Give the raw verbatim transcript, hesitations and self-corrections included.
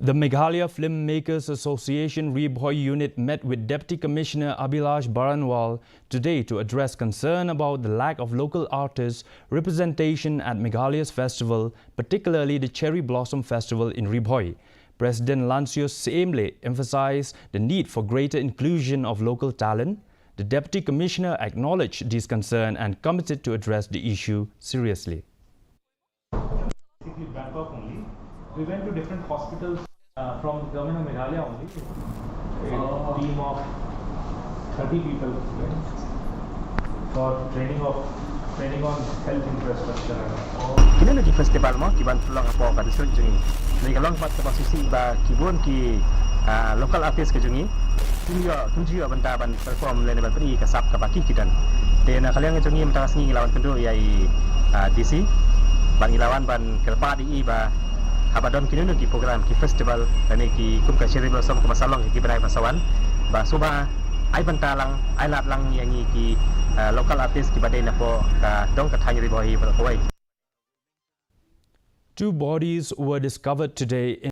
The Meghalaya Filmmakers Association Ri Bhoi Unit met with Deputy Commissioner Abhilash Baranwal today to address concern about the lack of local artists representation at Meghalaya's festival, particularly the Cherry Blossom Festival in Ri Bhoi. President Lancius Syiem Lee emphasized the need for greater inclusion of local talent. The Deputy Commissioner acknowledged this concern and committed to address the issue seriously. Basically Bangkok only. We went to different hospitals uh, from the government of Meghalaya only. A team of thirty people went for training of training on health infrastructure. And all. Kine ki festival mo ki ban pynlong hapoh ka district jong ngi. Ngi ka long pat kaba shisha ba ki bun ki uh, local artist ka jong ngi. Kim ïoh kim ju ïoh bynta ban perform lane ban pyni ka sap kaba ki ki don. Te na ka liang jong ngi mynta ka sngi ngi la wan kynduh ïa i uh, D C ban ngi la wan ban kyrpad ïa i ba haba don kino kino ki program ki festival lane ki kum ka Cherry Blossom kaba sa long ki bnai ba sa wan ba sngewbha ai bynta lang ai lad lang ïa ngi ki uh, local artist kiba dei napoh ka dong ka thaiñ Ri Bhoi bad kawei. Two bodies were discovered today in